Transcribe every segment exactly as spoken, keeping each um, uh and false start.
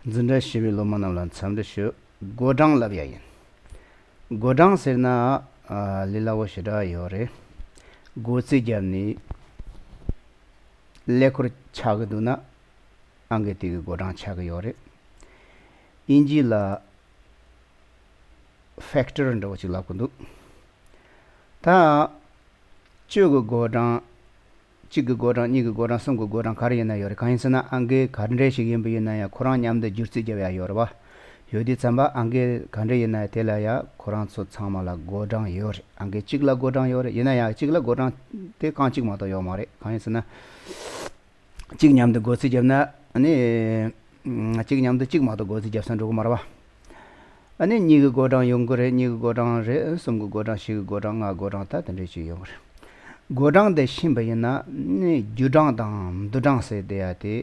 འཛིན་གྲྭ་བཞི་པའི་སློབ་མ་རྣམས་ལ་འཚམས་འདྲི་ཞུ། བགོ་གྲངས་ལབ་ཡ་ཡིན། བགོ་གྲངས་ཟེར་ན་ཨ་ལས་སླ་བོ་ཞེ་དྲག་ཡོད་རེད། བགོ་རྩིས་བརྒྱབ་ནས་ཀླད་ཀོར་ཆགས་ཀྱི་འདུག་ན་ཨང་ཀི་དེ་གི་བགོ་གྲངས་ཆགས་ཀྱི་ཡོད་རེད། དབྱིན་ཇི་ལ་ཕེག་ཊར་འདྲ་བོ་ཅིག་ལབ་ཀྱི་འདུག་ད་བཅུ་གི་བགོ་གྲངས། གཅིག་གི་བགོ་གྲངས། གཉིས་ཀྱི་བགོ་གྲངས། གསུམ་གྱི་བགོ་གྲངས་ག་རེ་ཡིན་ན་ཡོད་རེད། གང་ཡིན་ཟེར་ན་ཨང་ཀི་ག་འདྲས་ཞིག་ཡིན་པ་ཡིན་ན་ཡང་ཁོ་རང་མཉམ་དུ་བསྒྱུར་རྩིས་རྒྱབ་ཡ་ཡོད་རེད་བ། ཡོད་དུས་ཙམ་པ་ཨང་ཀི་ག་འདྲས་ཡིན་ན་ཡང་དེ་ལ་ཡང་ཁོ་རང་ཚོ་ཚང་མ་ལ་བགོ་གྲངས་ཡོད་རེད། ཨང་ཀི་གཅིག་ལ་བགོ་གྲངས་ཡོད་རེད། ཡིན་ན་ཡང་གཅིག་ལ་བགོ་གྲངས་དེ་རྐང་གཅིག་མ་གཏོགས་ཡོད་མ་རེད། གང་ཡིན་ཟེར་ན། གཅིག་མཉམ་དུ་བགོ་རྩིས་བརྒྱབ་ན་ཨ་ནི། གཅིག་མཉམ་དུ་གཅིག་མ་གཏོགས་བགོ་རྩིས་བརྒྱབ་ས་འགྲོ་གི་མ་རེད་བ། ཨ་ནི་གཉིས་ཀྱི་བགོ་གྲངས་ཡོང་གི་རེད། གཉིས་ཀྱི་བགོ་གྲངས་རེད། གསུམ་གྱི་བགོ་གྲངས། བཞི་གི་བགོ་གྲངས། ལྔ་བགོ་གྲངས། ད་དེ་འདྲས་ཅིག་ཡོང་གི་རེད། བགོ་གྲངས་དེ་ཤེས་པ་ཡིན་ན་ནི་རྒྱུ་གྲངས་དང་བསྡུས་གྲངས་ཟེར་དེ་ཡ་དེ་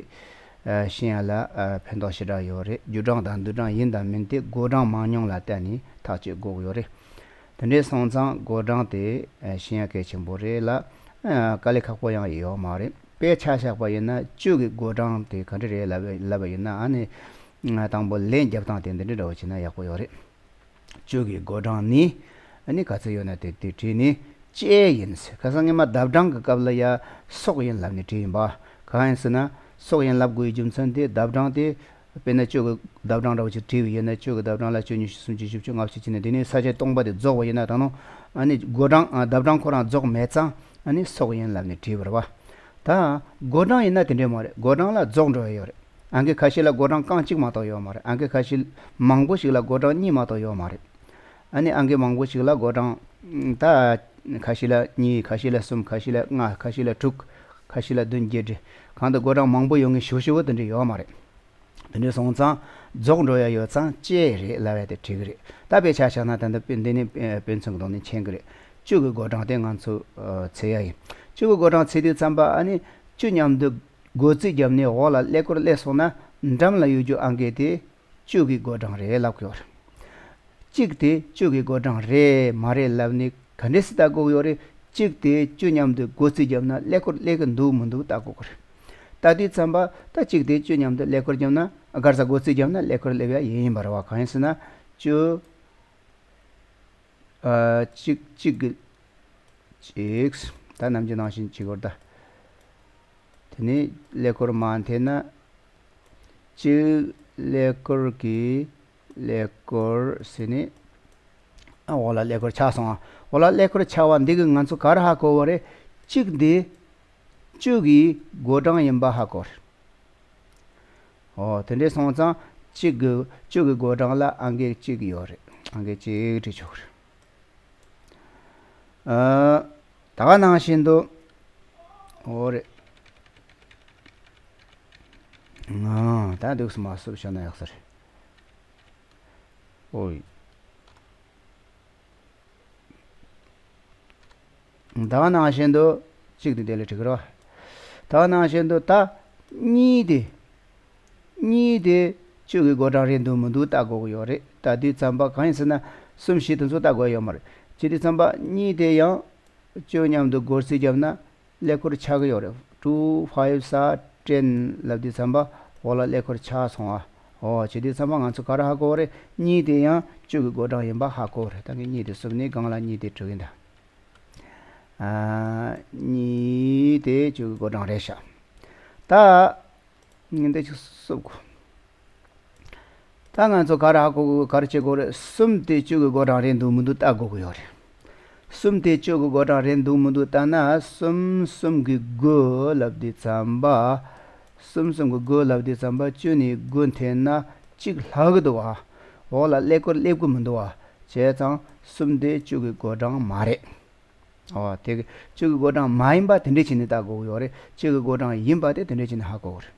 ཨ་ཤེས་ཡ་ལ་ཨ་ཕན་ཐོགས་ཞེ་དྲག་ཡོད་རེད། རྒྱུ་གྲངས་དང་བསྡུས་གྲངས་ཡིན་དང་མིན་དེ་བགོ་གྲངས་མང་ཉུང་ལ་བལྟས་ནས་ཐག་གཅོད་དགོས་ཀྱི་ཡོད་རེད། དེ་འདྲས་སོང་ཙང་བགོ་གྲངས་དེ་ཨ་ཤེས་ཡ་གལ་ཆེན་པོ་རེད་ལ། ཨ་དཀའ་ལས་ཁག་པོ་ཡང་ཡོད་མ་རེད། དཔེ་ཆ་བཞག་པ་ཡིན་ན་བཅུ་གི་བགོ་གྲངས་དེ་ག་འདྲ་རེད་ལབ་ལབ་པ་ཡིན་ན་ཨ་ནི། དང་པོ་ལན་རྒྱབ་སྟངས་དེ་འདི་འདྲ་འདྲ་བོ་བྱས་ན་ཡག་པོ་ཡོད་རེད། བཅུ་གི་བགོ་གྲངས་ནི་ཨ་ནི་ག་ཚོད་ཡོད་ན་དེ་དེ་བྲིས་ནི་བཅས་ཡིན་ཟེར། ཁ་སང་སྔོན་མ་ལྡབ་གྲངས་ཀྱི་སྐབས་ལ་ཡ་སོགས་ཡིན་ལབ་ནས་བྲིས་ཡིན་པ། གང་ཡིན་ཟེར་ན་སོགས་ཡིན་ལབ་དགོས་ཡི་རྒྱུ་མཚན་དེ་ལྡབ་གྲངས་དེ་དཔེར་ན་བཅུ་གི་ལྡབ་གྲངས་འདྲ་བོ་ཅིག་བྲིས་པ་ཡིན་ན་བཅུ་གི་ལྡབ་གྲངས་ལ་བཅུ། ཉི་ཤུ། སུམ་ཅུ། བཞི་བཅུ། ལྔ་བཅུ་བྱས་ནས་དེ་ནས་ས་བཅད་སྟོང་པ་དེ་རྫོགས་པ་ཡིན་ན་ད་ནང་ཨ་ནི་བགོ་གྲངས་ཨ་ལྡབ་གྲངས་ཁོ་རང་རྫོགས་མེད་ཙང་ཨ་ནི་སོགས་ཡིན་ལབ་ནས་བྲིས་པ་རེད་བ། ད་བགོ་གྲངས་ཡིན་ན་དེ་འདྲས་མ་རེད། བགོ་གྲངས་ལ་རྫོགས་འགྲོ་ཡ་ཡོད་རེད། ཨང་ཀི་ཁ་ཤས་ལ་བགོ་གྲངས་རྐང་གཅིག་མ་གཏོགས་ཡོད་མ་རེད། ཨང་ཀི་ཁ་ཤས་མང་པོ་ཞིག་ལ་བགོ་གྲངས་གཉིས་མ་གཏོགས་ཡོད་མ་རེད། ཨ་ནི་ཨང་ཀི་མང་པོ་ཞིག་ལ་བགོ་གྲངས་ད་ཁ་ཤས་ལ་གཉིས། ཁ་ཤས་ལ་གསུམ། ཁ་ཤས་ལ་ལྔ། ཁ་ཤས་ལ་དྲུག། ཁ་ཤས་ལ་བདུན། བརྒྱད་རེད། གང་ལྟར་བགོ་གྲངས་མང་པོ་ཡོང་མཁན་ཞེ་པོ་ཞེ་པོ་དེ་འདྲས་ཡོད་མ་རེད། དེ་འདྲས་སོང་ཙང་རྫོགས་འགྲོ་ཡ་ཡོད་ཙང་བཅས་རེད་ལབ་ཡ་དེ་འགྲིག་གི་རེད། ད་དཔེ་ཆ་བཞག་ན་ད་ལྟ་དཔེ་འདི་ནི་དཔེ་མཚོན་གྱི་ཐོག་ནས་མཁྱེན་གྱི་རེད། བཅུ་གི་བགོ་གྲངས་དེ་ང་ཚོ་ཨ་འཚོལ་ཡ་ཡིན། བཅུ་གི་བགོ་གྲངས་འཚོལ་དུས་ཙམ་པ་ཨ་ནི་བཅུ་མཉམ་དུ་བགོ་རྩིས་བརྒྱབ་ནས་འོག་ལ་ཀླད་ཀོར་སླེབས་སོང་ན་འགྲམ་ལ་ཡོད་རྒྱུ་ཨང་ཀི་དེ་བཅུ་གི་བགོ་གྲངས་རེད་ལབ་ཀྱི་ཡོད་རེད། གཅིག་དེ་བཅུ་གི་བགོ་གྲངས་རེད་མ་རེད་ལབ་ནས་ག་འདྲས་སེ་ལྟ་དགོས་ཀྱི་ཡོད་རེད། གཅིག་དེ་བཅུ་མཉམ་དུ་བགོ་རྩིས་བརྒྱབ་ན་ཀླད་ཀོར་སླེབས་ཀྱི་འདུག་མི་འདུག་ལྟ་དགོས་ཀྱི་རེད། ལྟ་དུས་ཙམ་པ་ད་གཅིག་དེ་བཅུ་མཉམ་དུ་ཀླད་ཀོར་བརྒྱབ་ན་ག་རེ་ཟེར། བགོ་རྩིས་བརྒྱབ་ན་ཀླད་ཀོར་སླེབས་ཡ་ཡིན་ཡིན་པ་རེད་བ། གང་ཡིན་ཟེར་ན་བཅུ། ཨ་གཅིག་གཅིག་གི་གཅིག་ད་ནམ་རྒྱུན་ནང་བཞིན་གཅིག་བར་ད། དེ་ནས་ཀླད་ཀོར་མར་འཐེན་ན། གཅིག་ཀླད་ཀོར་གྱི་ཀླད་ཀོར་ཟེར་ནས་ཨ་འོག་ལ་ཀླད་ཀོར་ཆགས་སོང་ཨ། འོག་ལ་ཀླད་ཀོར་ཆགས་པ་འདི་གིས་ང་ཚོ་ག་རེ་ཧ་གོ་བ་རེད། གཅིག་འདི་བཅུ་གི་བགོ་གྲངས་ཡིན་པ་ཧ་གོ་རེད། ཨོ་དེ་འདྲས་སོང་ཙང་གཅིག་གི་བཅུ་གི་བགོ་གྲངས་ལ་ཨང་ཀི་གཅིག་ཡོད་རེད། ཨང་ཀི་གཅིག་བྲིས་ཆོག་གི་རེད། ཨ་ད་ག་ནང་བཞིན་དུ། འོ་རེད། ཨ་ད་འདུག་སེ་མར་བསུབས་བཞག་ན་ཡག་ས་རེད། ཨོ་ཡིན། ད་ག་ནང་བཞིན་དུ་གཅིག་དེ་དེ་ལ་འགྲིག་གི་རེད་བ། ད་ག་ནང་བཞིན་དུ་ད་གཉིས་དེ། གཉིས་དེ་བཅུ་གི་བགོ་གྲངས་རེད་འདུག་མི་འདུག་ལྟ་དགོས་ཀྱི་ཡོད་རེད། ལྟ་དུས་ཙམ་པ་གང་ཡིན་ཟེར་ན་གསུམ་བཞི་དེ་ཚོ་ལྟ་དགོས་ཡོད་མ་རེད། བྱེད་དུས་ཙམ་པ་གཉིས་དེ་ཡང་བཅུ་མཉམ་དུ་བགོ་རྩིས་བརྒྱབ་ན་ཀླད་ཀོར་ཆགས་ཀྱི་ཡོད་རེད། ཊུ་ཕའིབ་ས་ཊེན་ལབ་དུས་ཙམ་པ་འོག་ལ་ཀླད་ཀོར་ཆགས་སོང་ཨ། འོ་བྱེད་དུས་ཙམ་པ་ང་ཚོ་ག་རེ་ཧ་གོ་བ་རེད། གཉིས་དེ་ཡང་བཅུ་གི་བགོ་གྲངས་ཡིན་པ་ཧ་གོ་བ་རེད། ད་ངས་གཉིས་དེ་བསུབས་ནས་སྒང་ལ་གཉིས་དེ་བྲིས་ཡིན་ད། ཨ་གཉིས་དེ་བཅུ་གི་བགོ་གྲངས་རེད་ཤག་ད། ངས་འདི་ཅིག་བསུབ་གོ། ད་ང་ཚོ་ག་རེ་ཧ་གོ་དགོས། ག་རེ་བྱེད་དགོས་རེད། གསུམ་དེ་བཅུ་གི་བགོ་གྲངས་རེད་འདུག་མི་འདུག་ལྟ་དགོས་ཀྱི་ཡོད་རེད། གསུམ་དེ་བཅུ་གི་བགོ་གྲངས་རེད་འདུག་མི་འདུག་ལྟ་ན། གསུམ་གསུམ་གྱི་དགུ་ལབ་དུས་ཙམ་པ། གསུམ་གསུམ་གྱི་དགུ་ལབ་དུས་ཙམ་པ་བཅུ་ནས་དགུ་འཐེན་ན་གཅིག་ལྷག་གི་འདུག་བ། འོག་ལ་ཀླད་ཀོར་སླེབས་ཀྱི་མི་འདུག་བ། བྱས་ཙང་གསུམ་དེ་བཅུ་གི་བགོ་གྲངས་མ་རེད། ཨོ་དེ་གི་བཅུ་གི་བགོ་གྲངས་མ་ཡིན་པ་དེ་འདྲས་བྱས་ནས་ལྟ་དགོས་ཀྱི་ཡོད་རེད། བཅུ་གི་བགོ་གྲངས་ཡིན་པ་དེ་དེ་འདྲས་བྱས་ནས་ཧ་གོ་གི་རེད།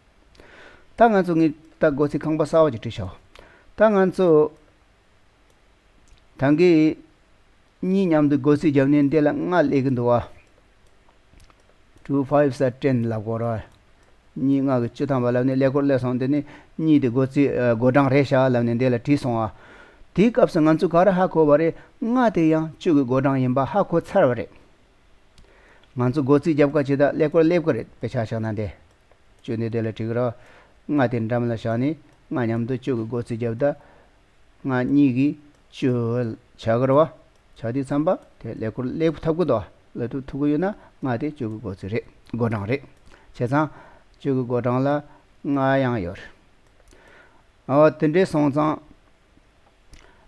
ད་ང་ཚོ་ངས་ད་བགོ་རྩིས་ཁང་པ་གསར་པ་ཅིག་བྲིས་བཞག་ད་ང་ཚོ་ད་གིན་གཉིས་མཉམ་དུ་བགོ་རྩིས་བརྒྱབ་ནས་འདི་ལ་ལྔ་སླེབས་ཀྱི་འདུག་བ། ཊུ་ཕའིབ་ས་ཊེན་ལབ་དགོས་རེད། གཉིས་ལྔ་གི་བཅུ་ཐམ་པ་ལབ་ནས་ཀླད་ཀོར་སླེབས་སོང་། དེ་ནི་གཉིས་དེ་བགོ་རྩིས་ཨ་བགོ་གྲངས་རེད་ཤག་ལབ་ནས་འདི་ལ་བྲིས་སོང་ཨ། དེའི་སྐབས་སུ་ང་ཚོས་ག་རེ་ཧ་གོ་བ་རེད། ལྔ་དེ་ཡང་བཅུ་གི་བགོ་གྲངས་ཡིན་པ་ཧ་གོ་ཚར་བ་རེད། ང་ཚོ་བགོ་རྩིས་རྒྱབ་ཁ་ཇི་ལྟར་ཀླད་ཀོར་སླེབས་ཀྱི་རེད། དཔེ་ཆ་བཞག་ན་འདི། བཅུ་ནི་དེ་ལ་བྲིས་ཀྱི་རེད། ལྔ་དེ་འགྲམ་ལ་བཞག་ནས་ ལྔ་མཉམ་དུ་བཅུ་གི་བགོ་རྩིས་བརྒྱབ་ད། ལྔ་གཉིས་ཀྱིས་བཅུ་ཆགས་ཀྱི་རེད་བ། ཆགས་དུས་ཙམ་པ་དེ་ཀླད་ཀོར་སླེབས་ཐུབ་ཀྱི་འདུག་སླེབས་ཐུབ་ཐུབ་ཀྱི་ཡོད་ན་ལྔ་དེ་བཅུ་གི་བགོ་རྩིས་རེད། བགོ་གྲངས་རེད། བྱས་ཙང་བཅུ་གི་བགོ་གྲངས་ལ་ལྔ་ཡང་ཡོད་རེད། ཨོ་དེ་འདྲས་སོང་ཙང་།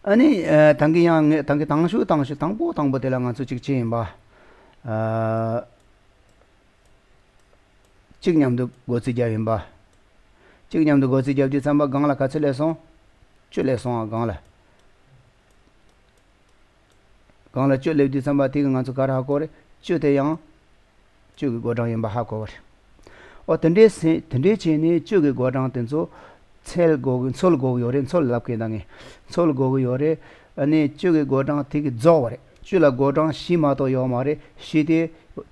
ཨ་ནི་ཨ། ད་གིན་ཡང་ངས་ད་གིན་དང་ཤོས་དང་ཤོས་དང་པོ་དང་པོ་དེ་ལ་ང་ཚོ་གཅིག་བྱས་ཡིན་པ། ཨ། གཅིག་མཉམ་དུ་བགོ་རྩིས་བརྒྱབ་ཡིན་པ། གཅིག་མཉམ་དུ་བགོ་རྩིས་བརྒྱབ་དུས་ཙམ་པ་སྒང་ལ་ག་ཚོད་སླེབས་སོང་། བཅུ་སླེབས་སོང་ཨ་སྒང་ལ། སྒང་ལ་བཅུ་སླེབས་དུས་ཙམ་པ་དེ་གི་ང་ཚོ་ག་རེ་ཧ་གོ་རེད། བཅུ་དེ་ཡང་བཅུ་གི་བགོ་གྲངས་ཡིན་པ་ཧ་གོ་བ་རེད། ཨོ་དེ་འདྲས་སེ་དེ་འདྲས་བྱས་ནས་བཅུ་གི་བགོ་གྲངས་དེ་ཚོ་འཚོལ་དགོས་གི་འཚོལ་དགོས་གི་ཡོད་རེད། འཚོལ་ལབ་མཁན་ད་ངས་འཚོལ་དགོས་གི་ཡོད་རེད། ཨ་ནི་བཅུ་གི་བགོ་གྲངས་དེ་གི་རྫོགས་པ་རེད། བཅུ་ལ་བགོ་གྲངས་བཞི་མ་གཏོགས་ཡོད་མ་རེད། བཞི་དེ་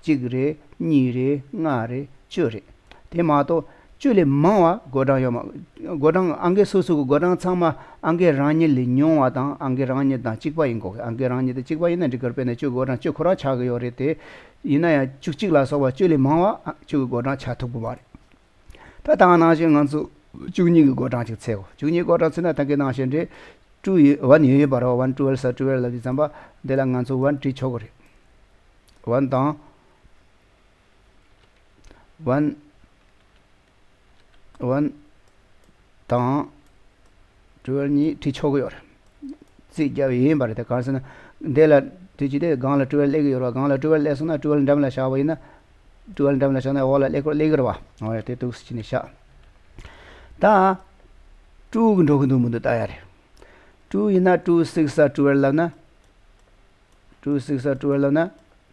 གཅིག་རེད། གཉིས་རེད། ལྔ་རེད། བཅུ་རེད། དེ་མ་གཏོགས་བཅུ་ལས་མང་བ་བགོ་གྲངས་ཡོད་མ། བགོ་གྲངས་ཨང་ཀི་སོ་སོ་གི་བགོ་གྲངས་ཚང་མ་ཨང་ཀི་རང་ཉིད་ལས་ཉུང་བ་དང་ཨང་ཀི་རང་ཉིད་དང་གཅིག་པ་ཡིན་དགོས། ཨང་ཀི་རང་ཉིད་དང་གཅིག་པ་ཡིན་ན་འགྲིག་གི་རེད། དཔེར་ན་བཅུ་བགོ་གྲངས་བཅུ་ཁོ་རང་ཆགས་ཀྱི་ཡོད་རེད་དེ། ཡིན་ན་ཡང་བཅུ་གཅིག་ལ་སོགས་པ་བཅུ་ལས་མང་བ་བཅུ་གི་བགོ་གྲངས་ཆགས་ཐུབ་ཀྱི་མ་རེད། ད་ད་ག་ནང་བཞིན་ང་ཚོ་བཅུ་གཉིས་ཀྱི་བགོ་གྲངས་ཅིག་འཚོལ་དགོས། བཅུ་གཉིས་བགོ་གྲངས་འཚོལ་ན་ད་ག་ནང་བཞིན་རེད། ཊུ་ཡི་ཝན་ཡོད་ཡོད་པ་རེད། ཝན་ཊུ་ཝེལ་ས་ཊུ་ཝེལ་ལབ་དུས་ཙམ་པ་འདི་ལ་ང་ཚོ་ཝན་བྲིས་ཆོག་གི་རེད། ཝན་དང་ཝན། ཝན་དང་ཊུ་ཝེལ་གཉིས་བྲིས་ཆོག་གི་ཡོད་རེད། རྩིས་རྒྱབ་ཡིན་པ་རེད། དེ་གང་ཟེར་ན། འདི་ལ་དུས་ཀྱི་དེ་སྒང་ལ་ཊུ་ཝེལ་སླེབས་ཀྱི་ཡོད་རེད་བ། སྒང་ལ་ཊུ་ཝེལ་སླེབས་སོང་ན་ཊུ་ཝེལ་འགྲམ་ལ་བཞག་པ་ཡིན་ན། ཊུ་ཝེལ་འགྲམ་ལ་བཞག་ན་འོག་ལ་ཀླད་ཀོར་སླེབས་ཀྱི་རེད་བ། འོ་ཡ་དེ་འདུག་སེ་བྱས་ནས་བཞག་ད་ཊུ་གི་འགྲོ་གི་འདུག་མི་འདུག་ལྟ་ཡ་རེད། ཊུ་ཡིན་ན་ཊུ་སིགས་ས་ཊུ་ཝེལ་ལབ་ན། ཊུ་སིགས་ས་ཊུ་ཝེལ་ལབ་ན།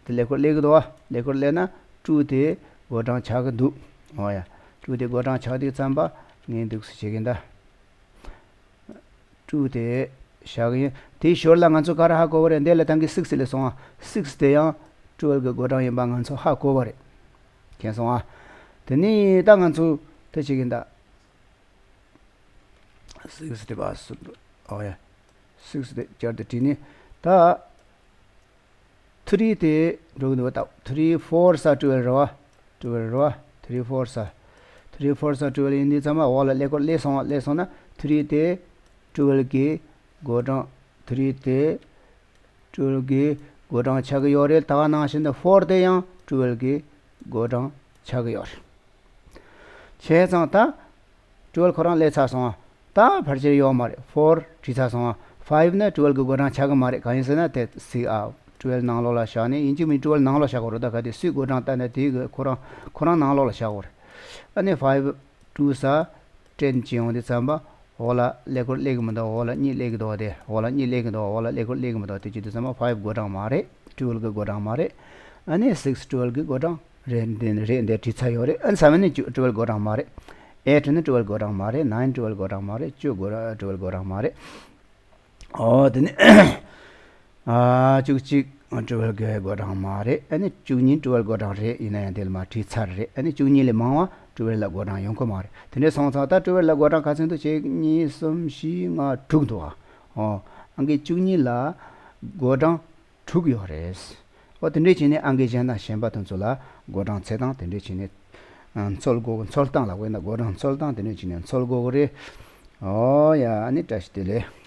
དེ་ཀླད་ཀོར་སླེབས་ཀྱི་འདུག་བ། ཀླད་ཀོར་སླེབས་ན་ཊུ་དེ་བགོ་གྲངས་ཆགས་ཀྱི་འདུག་འོ་ཡ། ཊུ་དེ་བགོ་གྲངས་ཆགས་དུས་ཙམ་པ་ངས་འདུག་སེ་བྱེད་ཀྱིན་ད། ཊུ་དེ་བཞག་གི་ཡིན། དེའི་ཞོར་ལ་ང་ཚོ་ག་རེ་ཧ་གོ་བ་རེད། འདི་ལ་ད་གིན་སིགས་སླེབས་སོང་ཨ། སིགས་དེ་ཡང་ཊུ་ཝེལ་གི་བགོ་གྲངས་ཡིན་པ་ང་ཚོ་ཧ་གོ་བ་རེད། མཁྱེན་སོང་ཨ། དེ་ནས་ད་ང་ཚོ་དེ་བྱེད་ཀྱིན་ད། སིགས་དེ་བ་སུ་འགྲོ། ཨོ་ཡ། སིགས་དེ་བསྐྱར་དུ་བྲིས་ནས་ད། ཐི་རི་དེ་འགྲོ་གི་འདུག་བ། ད་ཐི་རི་ཕོར་ས་ཊུ་ཝེལ་རེད་བ། ཊུ་ཝེལ་རེད་བ། ཐི་རི་ཕོར་ས། ཐི་རི་ཕོར་ས་ཊུ་ཝེལ་ཡིན་དུས་ཙམ་པ་འོག་ལ་ཀླད་ཀོར་སླེབས་སོང་བ། སླེབས་སོང་ན་ཐི་རི་དེ་ཊུ་ཝེལ་གི་བགོ་གྲངས། ཐི་རི་དེ་ཊུ་ཝེལ་གི་བགོ་གྲངས་ཆགས་ཀྱི་ཡོད་རེད། ད་ག་ནང་བཞིན་དུ་ཕོར་དེ་ཡང་ཊུ་ཝེལ་གི་བགོ་གྲངས་ཆགས་ཀྱི་ཡོད་རེད། བྱས་ཙང་ད། ཊུ་ཝེལ་ཁོ་རང་སླེབས་ཚར་སོང་ཨ། ད་ཕལ་ཆེར་ཡོད་མ་རེད། ཕོར་བྲིས་ཚར་སོང་ཨ། ཕའིབ་ནི་ཊུ་ཝེལ་གི་བགོ་གྲངས་ཆགས་ཀྱི་མ་རེད། གང་ཡིན་ཟེར་ན་དེ་སིགས་ཨ། ཊུ་ཝེལ་ནང་ལོགས་ལ་བཞག་ནས་ཡིན་གཅིག་མིན་ཊུ་ཝེལ་ནང་ལོགས་བཞག་དགོས་རེད། ད་ག་དེ་སུས་བགོ་གྲངས་བལྟས་ན་དེའི་གི་ཁོ་རང་ཁོ་རང་ནང་ལོགས་ལ་བཞག་དགོས་རེད། ཨ་ནི་ཕའིབ་ཊུ་ས་ཊེན་བྱས་ཡོང་དུས་ཙམ་པ། འོག་ལ་ཀླད་ཀོར་སླེབས་ཀྱི་མི་འདུག་འོག་ལ་གཉིས་སླེབས་ཀྱི་འདུག་བ། དེ་འོག་ལ་གཉིས་སླེབས་ཀྱི་འདུག་འོག་ལ་ཀླད་ཀོར་སླེབས་ཀྱི་མི་འདུག་དེ་བྱེད་དུས་ཙམ་པ་ཕའིབ་བགོ་གྲངས་མ་རེད། ཊུ་ཝེལ་གི་བགོ་གྲངས་མ་རེད། ཨ་ནི་སིགས་ཊུ་ཝེལ་གི་བགོ་གྲངས་རེད། འདི་ནི་རེད། འདི་བྲིས་ཚར་ཡོད་རེད། ཨ་ནི་སེ་བེན་ནི་ཊུ་ཝེལ་བགོ་གྲངས་མ་རེད། ཨེཊ་ནི་ཊུ་ཝེལ་བགོ་གྲངས་མ་རེད། ནའིན་ཊུ་ཝེལ་བགོ་གྲངས་མ་རེད། བཅུ་བགོ་ཊུ་ཝེལ་བགོ་གྲངས་མ་རེད། ཨོ་དེ་ནི་ཨ་བཅུ་གཅིག་ཊུ་ཝེལ་གི་བགོ་གྲངས་མ་རེད། ཨ་ནི་བཅུ་གཉིས་ཊུ་ཝེལ་བགོ་གྲངས་རེད། ཡིན་ན་ཡང་དེ་ལ་མ་བྲིས་ཚར་རེད། ཨ་ནི་བཅུ་གཉིས་ལས་མང་བ་ཊུ་ཝེལ་ལ་བགོ་གྲངས་ཡོང་གི་མ་རེད། དེ་འདྲ་སོང་ཙང་ད་ཊུ་ཝེལ་ལ་བགོ་གྲངས་ག་ཚོད་འདུག་གཅིག་གཉིས་གསུམ་བཞི་ལྔ་དྲུག་འདུག་ཨ། ཨོ་ཨང་ཀི་བཅུ་གཉིས་ལ་བགོ་གྲངས་དྲུག་ཡོད་རེད། ཨོ་དེ་འདྲས་བྱས་ནས་ཨང་ཀི་གཞན་དང་གཞན་པ་དེ་ཚོ་ལ་བགོ་གྲངས་འཚོལ་སྟངས་དེ་འདྲས་བྱས་ནས་ཨ་འཚོལ་དགོས། འཚོལ་སྟངས་ལ་དཔེར་ན་བགོ་གྲངས་འཚོལ་སྟངས་དེ་འདྲས་བྱས་ནས་འཚོལ་དགོས་ཀྱི་རེད། ཨོ་ཡ། ཨ་ནི་བཀྲ་ཤིས་བདེ་ལེགས།